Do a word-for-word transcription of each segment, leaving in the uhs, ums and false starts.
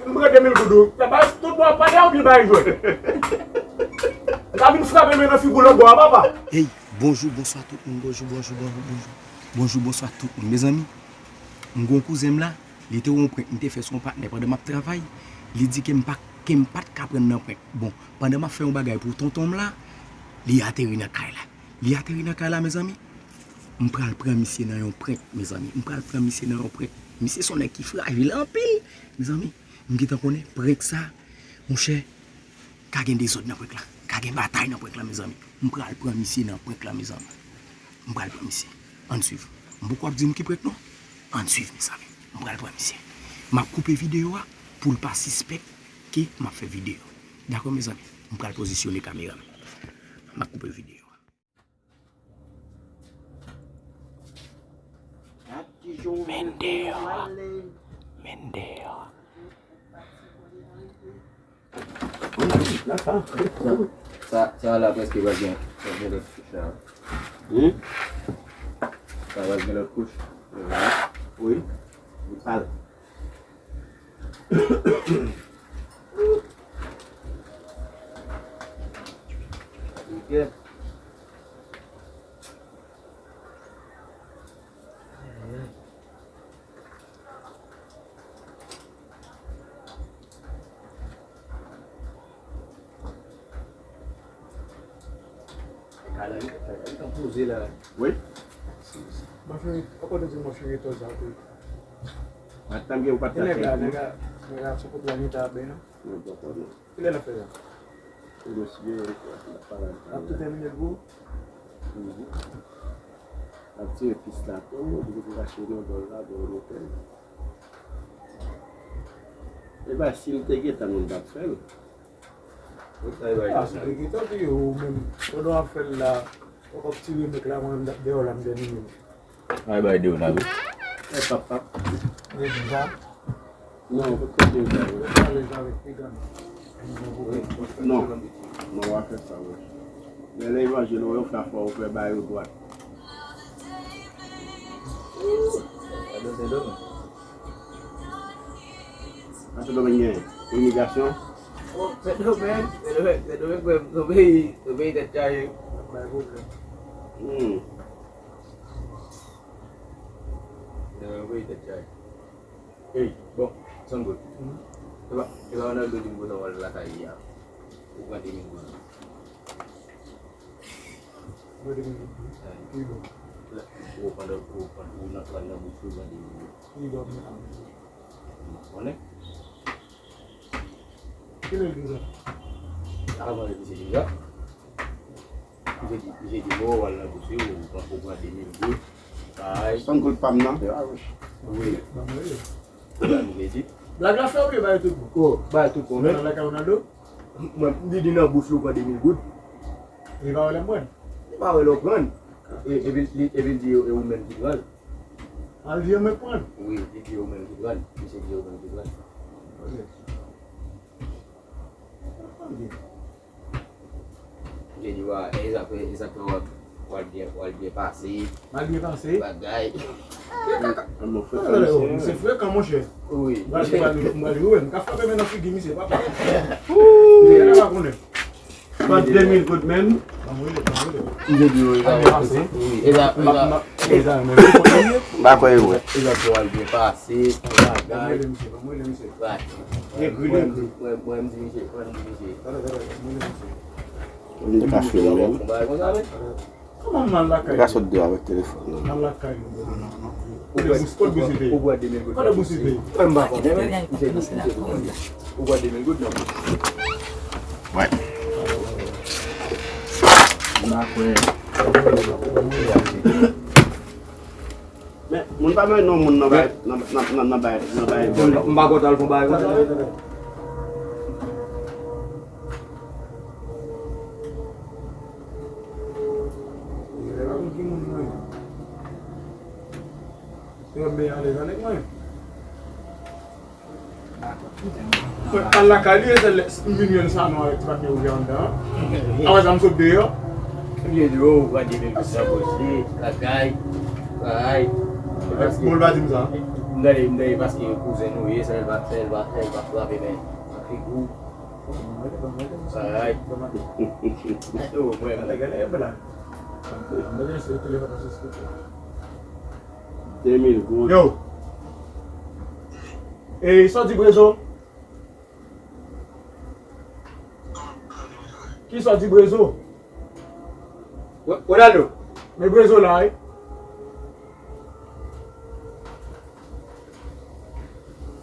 M pran de mil goud ou. Fè bay tout bò pa de ou byen bay jwèt. L ka vin frape men nan figi w lòt bò a, papa. Hey, bonjou, bonswa tout moun, bonjou, bonjou, bonjou, bonjou. Bonjou, bonswa tout moun. Mezanmi, m gon kouzen m la, li te wè yon prank m te fè sou yon patnè pandan m ap travay. Li di ke m pa, ke m pa t ka pran nan prank. Bon, pandan m ap fè yon bagay pou tonton m la, li ateri nan kay la. Li ateri nan kay la, mezanmi. M pral pran misye nan yon prank, mezanmi. M pral pran misye nan yon prank. Misye se yon nèg ki frajil anpil, mezanmi. M gentan konnen prank sa, monchè, ka gen dezòd nan prank la. Ka gen batay nan prank la, mezanmi. M pral pran misye nan prank la, mezanmi. M pral pran misye. Ann swiv. M poko ap di nou ki prank non. Ann swiv, mezanmi. M pral pran misye. M ap koupe videyo a pou l pa sispèk ke m ap fè videyo. Dakò, mezanmi? M pral pozisyone kamera m. M ap koupe videyo a. Men deyò a. Men deyò a. Sa, sa, sa la prèske pral gen, pral gen lòt kouch la. Hmm? Sa pral gen lòt kouch. Wi. Li pral. Ok. Kay la, li, li, li poze la. Wi. Macheri, ankò te di macheri to sa tou. Atann gen ou pa t. Nèg la, nèg la, nèg la sou kote la ni ta ben non. Non, poko non. Kilè l ap fè sa? Mesye, l ap pale ak. L ap tou tèmine l pou ou? Mhm. L ap tire pis la tou, li te rache yon dòl la, dòl motè. E pa si l te gentan moun t ap fè l. Ah, si te gentan, pi ou menm, pandan w ap fè l la, ou ap tire mèk la, mwen menm, dèyè w la, m dèyè li menm. Ay bay de w la wi. E pap pap. Ou di sa? Non, ou kote w la wi. Ou pale sa avèk piga. Non. Non, w a fè sa wi. Lè levanjil ou yo fè afè ou fè ba yo dwat. Gade Sendomeng. Gade Sendomeng gen imigrasyon. Sendomeng, Sendomeng, Sendomeng, se yon peyi, se yon peyi tèt chaje. Bay pwoblèm. Hmm. Nan yon peyi tèt chaje. Ey, bon, Sangoul. Mhm. Se pa, se pa Ronaldo di m konsa w al lakay li a. Ou pran de mil goud. Mwen de mil goud tou. Ki bon. Ou pandan ou pandan ou nan pran nan bouch ou pran de mil goud. Ki bon, men. Konnen? Kilè l deja? Avan l di se deja. Misye di, misye di, bon, w al nan bouch ou, ou pran, ou pran de mil goud. Ay. San goud pa m nan. Wi. Ban mwen yo. Sa misye di. Blag la fè oubyen bay tout bon? Oh, bay tout bon, men. Nan lakay Ronaldo? Mwen, m di, di nan bouch ou pran de mil goud. Li pa wè lè m pran? Li pa wè lè w pran. E, epi, li, epi l di, e ou menm ki pran l. Al di yo mwen pran. Wi, li di yo menm ki pran. Misye di yo menm ki pran. Ok. Misye di wa, e sa fè, e sa fè w ap, w al byen, w al byen pase. M al byen pase? Bagay. Misye frekan, monchè. Wi. M al, m al, m al, wi, m ka frape men nan figi misye, papa. Misye pa konnen. Pran de mil goud menm. Misye di yo, e sa, e sa, e sa, m pa kwè yo wè. E sa pou al byen pase, bagay. Mwen, mwen, mwen, m di misye, mwen, m di misye. Li ka fini menm. Kòman m al lakay li? Li ka sot deyò avèk telefòn nan. M al lakay li, bro. Kote bous, kote bous li te ye? Ou bwè de mil goud. Kote bous li te ye? Mwen m pa konnen, men. Misye di, misye di, ou bwè de mil goud nan bous. Wè. M pa kwè. Men, moun pa mande non moun nan bay, nan, nan, nan, nan bay, nan bay vòlè. M pa konn al fon bagay konsa. Lè pa konn ki moun mwen. Yo, men alèz avèk mwen. Mwen al lakay li, e sèl minye l sa non avèk ti patnè wouj la anndan an. Apre sa, m sot deyò. Misye di, oh, ou pran de mil goud nan pòch li, lakay, bagay. Bon, l pa di m sa. M tande, m tande paske kouzen nou ye, sèl pa, sèl pa, sèl pa frape men nan figi w. Alright. Yo, mwen. De mil goud. Yo. E sa w di Brezo? Kisa w di Brezo? Ro- Ronaldo. Men Brezo la, wi.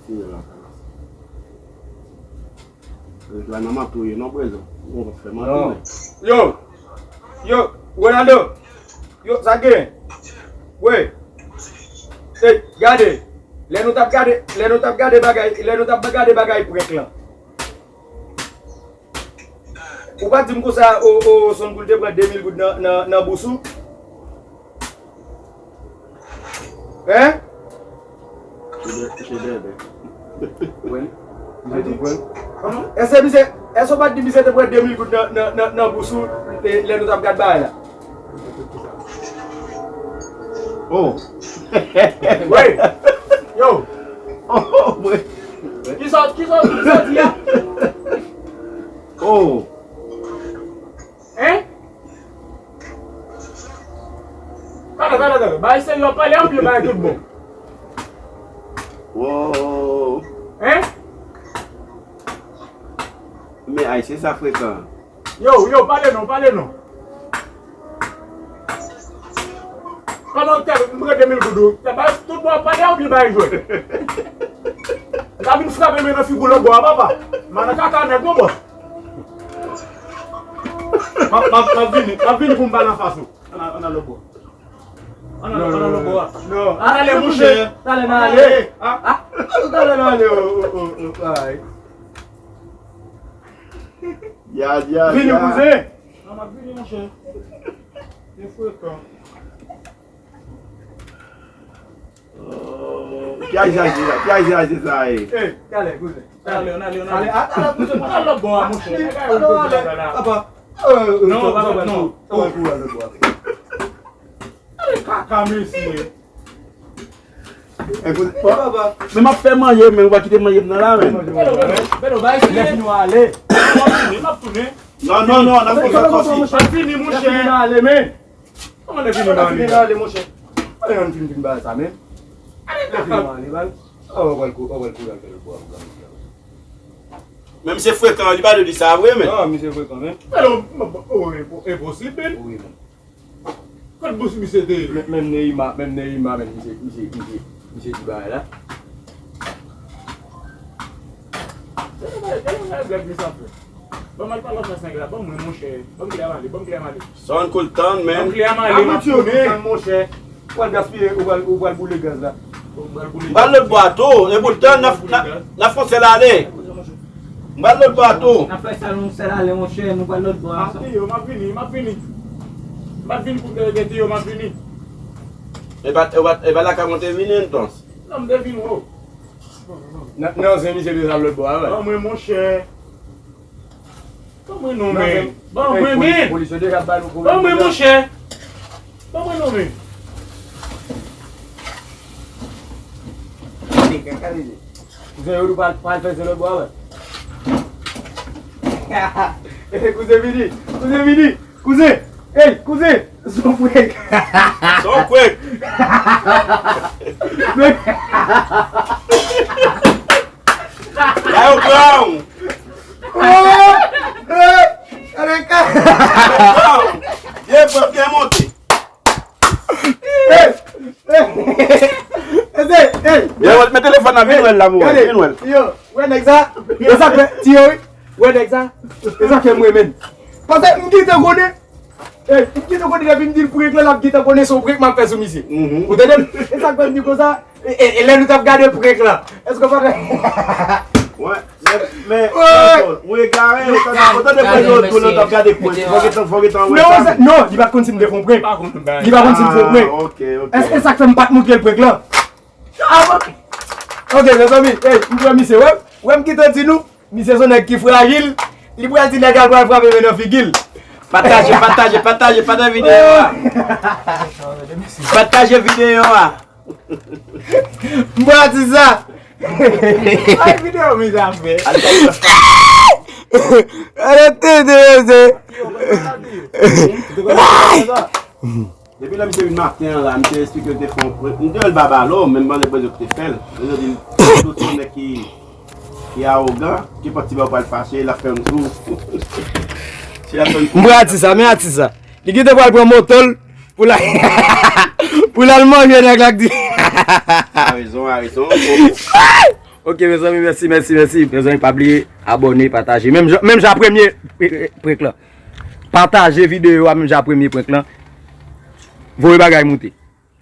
Fini la. Reklame m ap touye non, Brezo. Ou p ap fè m anpile. Yo! Yo! Ronaldo! Yo, sa gen? Wi. Ey, gade. Lè nou t ap gade, lè nou t ap gade bagay, lè nou t ap gade bagay prank lan. Ou pa di m konsa, o, o, Sonn Koul te pran de mil goud nan, nan, nan bous ou? Hein? Wi. Èske misye, èske w pa t di misye te pran de mil goud nan, nan, nan, nan bous ou, e, lè nou t ap gad bagay la? Oh. Wi. Yo. Oh, wi. Kisa, kisa, kisa w di a? Oh. Hein? Tande, tande, tande. Bay serye, pale anpil, bay tout bon. Wow. Hein? Men Ayisyen sa frekan. Yo, yo, pale non, pale non. Kòman w te m pran de mil goud ou? Te bay tout bò pale anpil bay jwe. L ap vin frape men nan figi w lòt bò a, papa. M nan kaka nèt non, bò. M ap, m ap, m ap vini, m ap vini pou m pale anfas ou. Ann al, ann al lòt bò. Ann al, ann al lòt bò a. Non. Ann ale, monchè. Talè n ale. Ah, ah. Talè n ale, oh, oh, oh, oh, ay. Ya, ya, vini, ya. Kouzen. Non, m ap vini, monchè. Se frekan. Oh, ki ajaje la? Ki ajaje sa ye? Eh, talè, kouzen. Talè, ann ale, ann ale. Talè, ah, talè, kouzen, ann al lòt bò a, monchè. Ann ale, papa. Non, papa, non. Sa va kou al lòt bò a. Ale kaka, mesye. Enpozisyon. Men m ap fè manje, men ou pa kite manje m nan la, men. Bèlo, bèlo, bèlo, bay fini. Lè fini w ale. M ap tounen, m ap tounen. Non, non, non, n ap fè sa sòsi. M ap fini, monchè. Lè fini w ale, men. Kòman lè fini w ale, monchè? Ale, ann fin, fin bagay sa, men. Lè fini w ale, bal. Aw, w pral kou, w pral kou, w pral fè lòt bò a. Men misye frekan, li pa dwe di sa vre, men. Ah, misye frekan, men. Bèlo, oh, enpo-, enposib, men. Wi, men. Kot bous misye te ye? Men, menm Neymar, menm Neymar, menm misye, misye, misye, misye di bagay la. Gade, gade, gade, gade sa fè. Ban m al pale anfas nèg la, ban mwen, monchè. Ban m klè m ale, ban m klè m ale. Son kou l tann, men. Ban m klè m ale, m ap tounen, monchè. Ou pral gaspiye, ou pral, ou pral boule gaz la. Ou pral boule gaz. M pral lòt bò a tou, e poutan n ap, n ap, n ap fè yon sèl ale. M pral lòt bò a tou. N ap fè sa yon sèl ale, monchè, nou pral lòt bò a. Ah, Tiyo, m ap vini, m ap vini. M ap vini pou m te rete, Tiyo, m ap vini. E pa, e pa, e pa lakay mwen te vini, entons. Non, m te vini, o. Nan, nan zen misye deja lòt bò a, wè. Ban mwen, monchè. Ban mwen non, men. Ban mwen, men. Polis yo deja ba nou pwoblèm. Ban mwen, monchè. Ban mwen non, men. Kouzen yo, nou pral, pral fè se lòt bò a, wè. Kouzen vini. Kouzen vini. Kouzen! Ey, kouzen! Son prank! Son prank! Ba yo pran w! Oh! Ey! Gade ka! Ba yo pran w! Vye prank, byen monte! Ey! Ey! Ey! Ey! Vin wè l, men telefòn nan, vin wè l la, mwen, vin wè l. Yo, wè nèg sa? E sa fè, Tiyo, wi. Wè nèg sa? E sa fè m renmen l. Paske m gentan konnen. Ey, m gentan konnen depi m di l prank lan, l ap gentan konnen se yon prank m ap fè sou misye. Mhm. Ou tande m? E sa k fè m di konsa, e, e, e lè nou t ap gade prank lan, èske w pa wè? Wè, men, men, ou egare, ou tande, ou tande prank yo, tou lè w t ap gade prank, fò gentan, fò gentan wè sa. Non, non, li pa t konn si m te fè yon prank. Li pa konn si m fè yon prank. Ah, ok, ok. Èske sa k fè m pa t montre l prank lan? Ah, bon. Ok, mezanmi, ey, m pran misye, wè, wè m gentan di nou. Misye se yon nèg ki frajil. Li pral di nèg la l pral frape men nan figi l. Pataje, pataje, pataje, pataje videyo a. Pataje videyo a. M pran atis sa. Ay, videyo mizafè. Arete de, de. Depi lè misye vin maten an la, misye eksplike l te fè yon prank. M te wè l babalo, menm pandan prezon ki te fè l. Prezon di l, tout yon nèg ki, ki awogan, ki pati ba w pral fache, l ap fè yon tou. Si l ap fè yon tou. M pran atis sa, men atis sa. Li gentan pral pran moto l pou l al, pou l al manje nèg la k di. A rezon, a rezon. Ok, mezanmi, mèsi, mèsi, mèsi. Mezanmi, pa bliye abòne, pataje. Menm jan, menm jan premye pre- pre- prank lan. Pataje videyo a, menm jan premye prank lan. Voye bagay moute.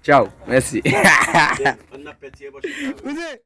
Tchao. Mèsi. Ann ap pèti e pòch.